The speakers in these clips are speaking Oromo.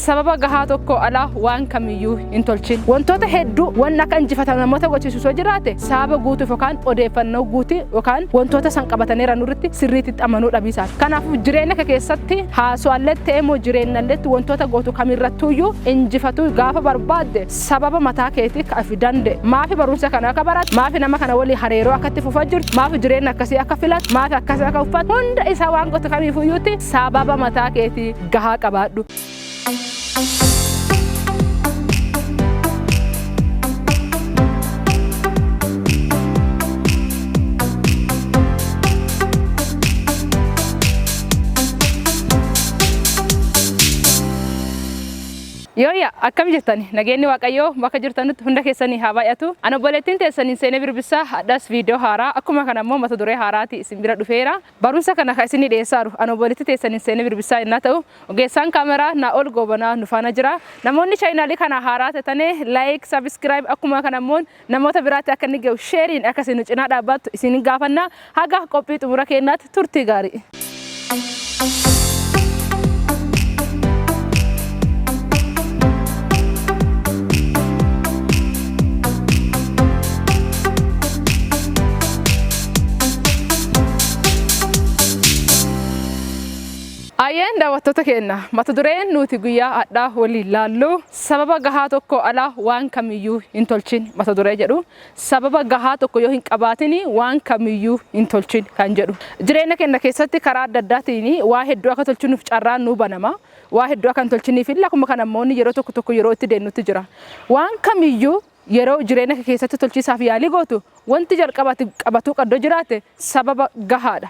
Sababa gahaa tokko ala waan kamiyyuu hin tolchin. Wantoota hedduu wanni akka injifatamu namoota gochiisu osoo jiraate sababa guutuuf yookaan odeeffannoo guutuu yookaan wantoota san qabataniiran irratti sirriitti amanuu dhabiisaati. Kanaafuu jireenya kee keessatti haasawallee ta'e immoo jireenyalleetti wantoota gootu kamirrattuyyuu injifatuu gaafa barbaadde sababa mataa keetii ka ofi danda'e. Maafi barumsa kana akka barattu, maafi nama kana walii hariiroo akka itti fufaa jirtu, maafi jireenya akkasii akka filattu, maafi akkasii akka uffattu hunda isaa waan gootu kamiifuyyuutti sababa mataa keetii gahaa qabaadhu. Yooyya akkam jirtani nageenyi Waaqayyoo bakka jirtanitti hunda keessanii haa baay'atu. Ani obboleettiin teessaniin seenee birbissaa hadhas viidiyoo haaraa akkuma kana immoo mata duree haaraati isin bira dhufeera. Barumsa kana kan isinii dhiyeessaaru ani obboleettii teessaniin seenee birbissaa innaa ta'u ogeessaan kaameraa Naa'ol Goobanaa nu faana jira. Namoonni chaayinaalii kana haaraa ta'anii like, subscribe akkuma kana immoo namoota biraatti akka inni gahu sheeriin akka isin nu cinaa dhaabbattu isin gaafanna. Haga qophii xumura keenyaatti turtii gaarii. Ayyeen daawwattoota keenya mata dureen nuti guyyaa hadhaa waliin laallu sababa gahaa tokko ala waan kamiyyuu hin tolchin mata duree jedhu sababa gahaa tokko yoo hin qabaatin waan kamiyyuu hin tolchin kan jedhu. Jireenya keenya keessatti karaa adda addaatiin waa hedduu akka tolchinuuf carraan nuu banama. Waa hedduu akka hin tolchiniif illee akkuma kana immoo yeroo tokko tokko yeroo itti deennutti jira. Waan kamiyyuu yeroo jireenya kee keessatti tolchiisaaf yaalii gootu wanti jalqabati qabatuu qabdu jiraate sababa gahaadha.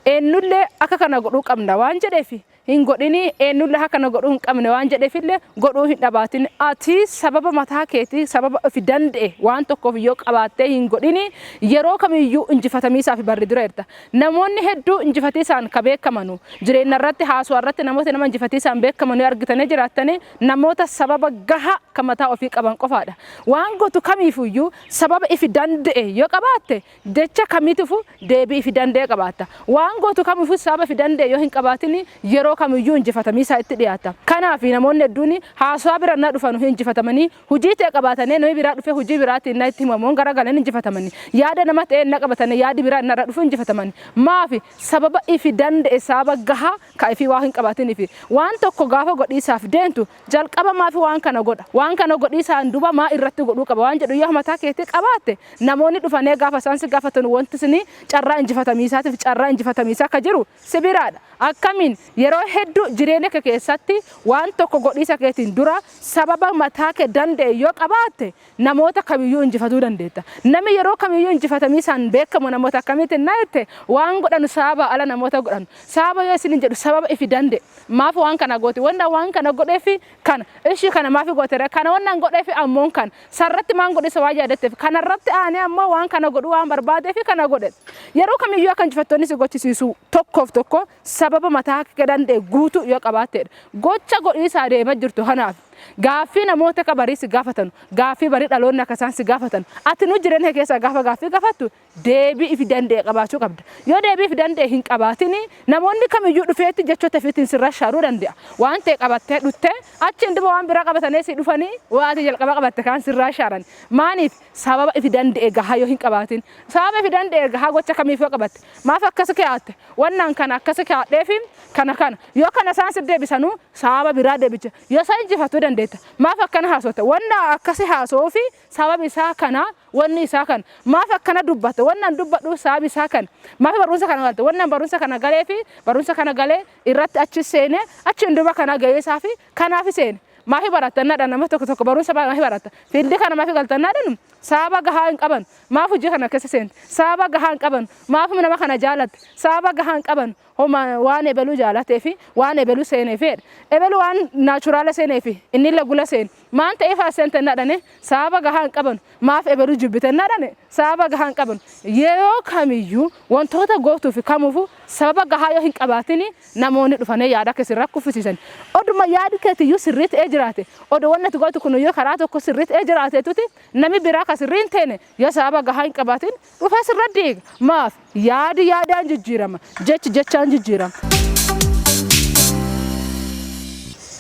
Eenyullee akka kana godhuu qabna waan jedheef hin godhini, eenyullee akka kana godhuu hin qabne waan jedheefillee godhuu hin dhabaatin. Ati sababa mataa keetii sababa ofi danda'e waan tokkoof yoo qabaattee hin godhini yeroo kamiyyuu injifatamiisaaf barri dura jirta. Namoonni hedduu injifatiisaan ka beekamanu jireenya irratti haasawaa irratti namoota nama injifatiisaan beekamanu argitanii jiraattanii namoota sababa gahaa ka mataa ofii qaban qofaadha. Waan gootu kamiifuyyuu sababa ifi danda'e yoo qabaatte jecha kamiitifu deebii ifi danda'e qabaatta. Waan gootu kamiifuu sababa ifi danda'e yoo hin qabaatin yeroo kamiyyuu injifatamiisaa itti dhiyaatta. Kanaaf namoonni hedduun haasawaa bira na dhufanu hin injifatamanii hojii ta'e qabaatanii namni biraa dhufee hojii biraatiin na itti himamuun garagalan injifatamanii yaada nama ta'e na qabatanii yaadi biraa narra dhufu injifatamanii maafi sababa ifi danda'e sababa gahaa ka ifii waa hin qabaatinifi waan tokko gaafa godhiisaaf deemtu jalqaba maafi waan kana godha waan kana godhiisaan duba maa irratti godhuu qaba waan jedhu yoo mataa keetii qabaatte namoonni dhufanee gaafa isaan si gaafatan wanti isin carraa injifatamiisaatiif carraa injifatamiisaa akka jiru si biraadha. Akkamiin yeroo hedduu jireenya kee keessatti waan tokko godhiisa keetiin dura sababa mataa kee danda'e yoo qabaatte namoota kamiyyuu injifatuu dandeetta. Namni yeroo kamiyyuu injifatamiisaan beekamu namoota akkamiitiin na jette waan godhanu sababa ala namoota godhanu. Sababa yoo isin jedhu sababa ifi danda'e. Maaf waan kana goote wanta waan kana godheefi kana ishii kana maafi goote kana wannan godheefi ammoo kana sarratti maan godhisa waan yaadatteef kanarratti aanee ammoo waan kana godhuu waan barbaadeefi kana godhe. Yeroo kamiyyuu akka injifattoonni si gochisiisu tokkoof tokko sababa mataa kee danda'e guutuu yoo qabaatteedha. Gocha godhiisaa deemaa jirtu kanaaf gaaffii namoota akka barii si gaafatan gaaffii barii dhaloonni akka isaan si gaafatan ati nu jireenya keessa gaafa gaaffii gaafattu deebii ifi danda'e qabaachuu qabda. Yoo deebii ifi danda'e hin qabaatin namoonni kamiyyuu dhufeetti jechoota ofiitiin sirra shaaruu danda'a. Waan ta'e qabattee dhuttee achiin duba waan biraa qabatanii si dhufanii waan ati jalqaba qabatte kaan sirraa shaaran. Maaniif sababa ifi danda'e gahaa yoo hin qabaatin sababa ifi danda'e gahaa gocha kamiif yoo qabatte maaf akkas kaa'atte wannan kana akkas kaa'adheefi kana kana yoo kana isaan si deebisanuu sababa biraa deebicha yoo isaan injifatuu dandeetta maaf akkana haasofte wanna akkasi haasa'uufi sababi isaa kana wanni isaa kana maaf akkana dubbatte wannan dubbadhu sababi isaa kana maaf barumsa kana galte wannan barumsa kana galeefi barumsa kana galee irratti achi seene achiin duba kana gahee isaa fi kanaaf seene maafi barattannaadha nama tokko tokko barumsa maafi baratta fiildii kana maafi galtannaadha sababa gahaa hin qaban maaf hojii kana keessa seente sababa gahaa hin qaban maaf nama kana jaalatte sababa gahaa hin qaban homa waan ebeluu jaalatee fi waan ebeluu seenee fi ebeluu waan naachuraala seenee fi inni illee gula seene maan ta'eef as seentannaadhane sababa gahaa hin qaban maaf ebeluu jibbitannaadhane sababa gahaa hin qaban yeroo kamiyyuu wantoota gootuu fi kamuufu sababa gahaa yoo hin qabaatin namoonni dhufanii yaada akka sirraa kuffisiisan. Oduma yaadi keetiyyuu sirrii ta'ee jiraate odoo wanni ati gootu kun yoo karaa tokko sirrii ta'ee jiraateetuti namni biraa ka sirrii hin teene yoo sababa gahaa hin qabaatin dhufee sirra diiga. Maaf yaadi yaadaan jijjiirama jechi jechaan jijjiirama.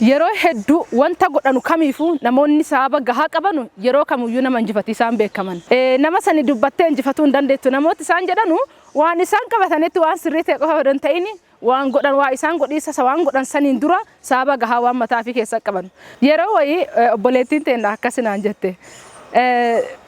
Yeroo hedduu wanta godhanu kamiifuu namoonni sababa gahaa qabanu yeroo kamiyyuu nama injifatiisaan beekaman. Nama sani dubbattee injifatuu hin dandeettu. Namooti isaan jedhanu waan isaan qabatanitti waan sirrii ta'e qofa odoo hin ta'in, waan godhan, waa isaan godhiisa, waan godhan saniin dura sababa gahaa waan mataa fi keessa qaban. Yeroo wayii obboleettiin teenna akkasinaan jette.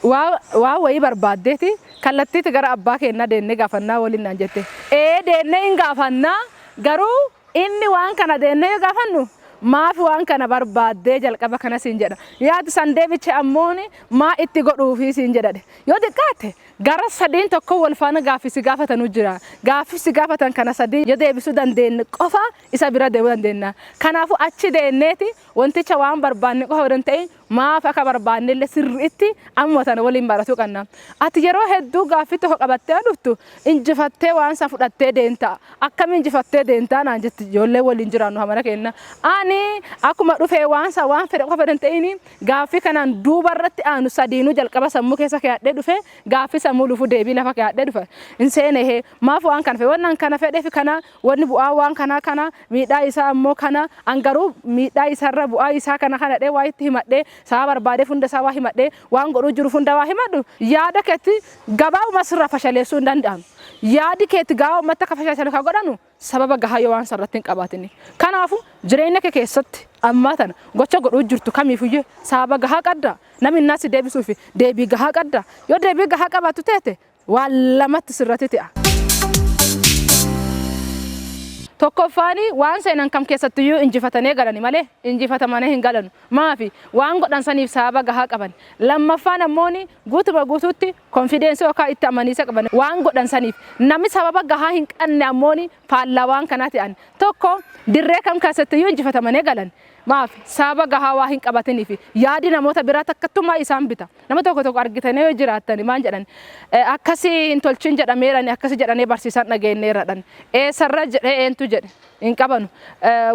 Waa wayii barbaaddeeti kallattiitti gara abbaa keenyaa deennee gaafannaa waliin naan jette. Ee, deennee hin gaafannaa, garuu inni waan kana deennee yoo gaafannu maaf waan kana barbaaddee jalqaba kana siin jedha. Yaadi san deebiche ammoon maa itti godhuufi siin jedhadhe. Yoo xiqqaate gara sadiin tokko wal faana gaaffii si gaafatanu jira. Gaaffii si gaafatan kana sadii yoo deebisuu dandeenye qofa isa bira deemuu dandeenya. Kanaafuu achi deemneeti wanticha waan barbaanne qofa odoo hin ta'in maaf akka barbaanne illee sirriitti amma tana waliin baratuu qabna. Ati yeroo hedduu gaaffii tokko qabattee dhuftu injifattee waan san fudhattee deemta. Akkam injifattee deemtaa naan jetti ijoollee waliin jiraannu hamana kenna. Ani akkuma dhufee waan san waan fedhe qofa odoo hin ta'in gaaffii kanaan duuba irratti aanu sadiinuu jalqaba sammuu keessa kaa'adhee dhufe, gaaffii sammuu dhufu deebii lafa kaa'adhee dhufe. Hin seenee maaf waan kana fedhe, waan kana fedheef kana, wanni bu'aa waan kanaa kana, miidhaa isaa ammoo kana, an garuu miidhaa isaarra bu'aa isaa kana kana dhee waa itti himadhee, sababa barbaadeef hunda isaa waa himadhee, waan godhuu jiru hunda waa himadhu, yaada keetti gabaabuma sirraa fashaleessuu hin danda'amu. Yaadi keetti gabaabumatti akka fashaleessan kan godhanu sababa gahaa yoo waan sarratti hin qabaatini. Kanaafuu jireenya kee keessatti ammaa tana gocha godhuu jirtu kamiifuyyuu sababa gahaa qabda. Namni innaa si deebisuuf deebii gahaa qabda. Yoo deebii gahaa qabaattu teete waan lamatti sirratti ta'a. Tokkoffaani, waan seenan kam keessattiyyuu injifatanii galani malee injifatamanii hin galanu. Maafi? Waan godhan saniif sababa gahaa qaban. Lammaffaan ammooni guutuma guutuutti confidence yookaan itti amaniisa qaban waan godhan saniif. Namni sababa gahaa hin qabne ammooni faallaa waan kanaa ta'an. Tokko, dirree kam keessattiyyuu injifatamanii galan. Maaf? Sababa gahaa waa hin qabatiniif yaadi namoota biraa takkattummaa isaan bita. Nama tokko tokko argitanii yoo jiraattani maal jedhan? Akkasii hin tolchin jedhameerani, akkasii jedhanii barsiisan dhageenyeerradhan. Eessarra jedhee, eentu jedhe? Hin qabanu.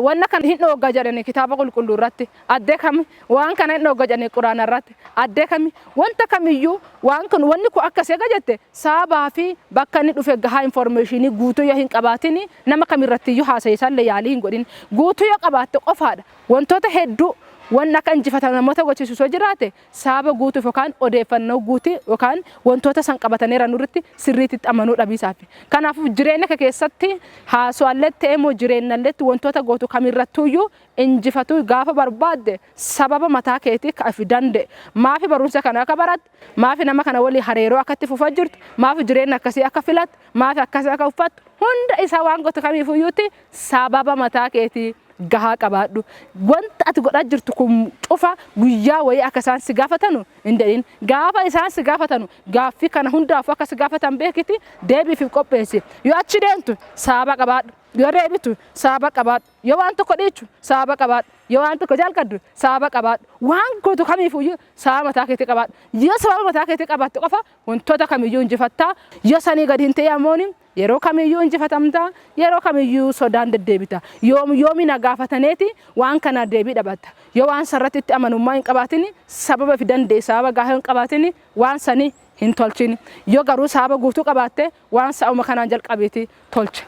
Wanna kana hin dhoogga jedhani kitaaba qulqulluu irratti. Addee kami? Waan kana hin dhoogga jedhani quraana irratti. Addee kami? Wanta kamiyyuu waan kun, wanni kun akkas eega jette, sababaa fi bakka inni dhufe gahaa information guutuu yoo hin qabaatin nama kamirrattiyyuu haasa'isallee yaalii hin godhin. Guutuu yoo qabaatte qofaadha. Wantoota hedduu wanni akka injifatan namoota gochisiisu yoo jiraate sababa guutuuf yookaan odeeffannoo guutuu yookaan wantoota san qabataniiran irratti sirriitti amanuu dhabiisaafi. Kanaafuu jireenya kee keessatti haasawaallee ta'e moo jireenyalleetti wantoota gootu kamirrattuyyuu injifatu gaafa barbaadde sababa mataa keetii ka fi danda'e. Maafi barumsa kana akka baratte, maafi nama kana walii hariiroo akka itti fufaa jirtu, maafi jireenya akkasii akka filattu, maafi akkasii akka uffattu, hunda isaa waan gootu kamiifuyyuutti sababa mataa keetii gahaa qabaadhu. Wanta ati godhaa jirtu kun cufa guyyaa wayii akka isaan si gaafatanu hin jedhin. Gaafa isaan si gaafatanu gaaffii kana hundaafuu akka si gaafatan beekiti deebiif qopheessi. Yoo achi deemtu sababa qabaadhu. Yoo deebitu sababa qabaadhu. Yoo waan tokko dhiichu sababa qabaadhu. Yoo waan tokko jalqabdu sababa qabaadhu. Waan gootu kamiifuyyuu sababa mataa keetii qabaadhu. Yoo sababa mataa keetii qabaatte qofa wantoota kamiyyuu injifattaa. Yoo sanii gadi hin ta'e ammoo yeroo kamiyyuu injifatamta, yeroo kamiyyuu sodaan deddeebita. Yoom yoomi na gaafataneeti waan kana deebii dhabatta. Yoo waan sarratti itti amanummaa hin qabaatin, sababa fi danda'e sababa gahaa hin qabaatin, waan sanii hin tolchin. Yoo garuu sababa guutuu qabaatte waan sa'uma kanaan jalqabeeti tolche.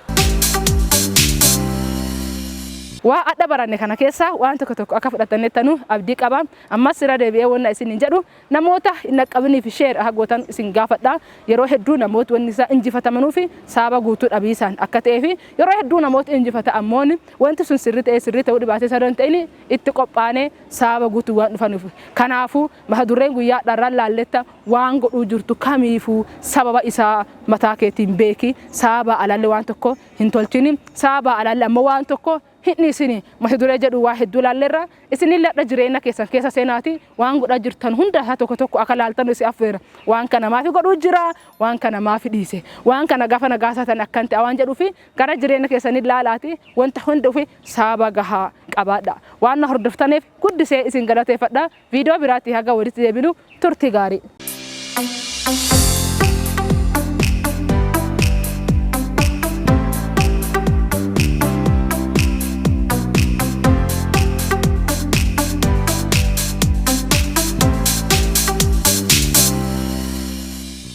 Waa adda baranne kana keessa waan tokko tokko akka fudhatannettanu abdii qaba. Ammas irra deebi'ee wanna isin hin jedhu, namoota hin dhaqqabiniif share akka gootan isin gaafadha. Yeroo hedduu namooti wanni isaa injifatamanuu fi sababa guutuu dhabiisaan akka ta'ee fi yeroo hedduu namooti injifata ammoon wanti sun sirrii ta'ee sirrii ta'uu dhibaatee isa hin ta'in itti qophaa'anii sababa guutuu waan dhufaniif. Kanaafuu mata dureen guyyaa dharraan laalletta waan godhuu jirtu kamiifuu sababa isaa mataa keetiin beeki. Sababa alalli waan tokko hin tolchini. Sababa alalli ammoo waan tokko hin dhiisini. Mata duree jedhu waa hedduu laalleerra. Isinillee hadha jireenya keessan keessa seenaati waan godhaa jirtan hunda isaa tokko tokko akka laaltan isin affeera. Waan kana maafi godhuu jira, waan kana maafi dhiise, waan kana gaafa nagaasaa akkan ta'a waan jedhuufi gara jireenya keessanii laalaati wanta hunda ofi sababa gahaa qabaadha. Waan na hordoftaniif guddisee isin galateeffadha. Viidiyoo biraatti haga walitti deebinu turtii gaarii.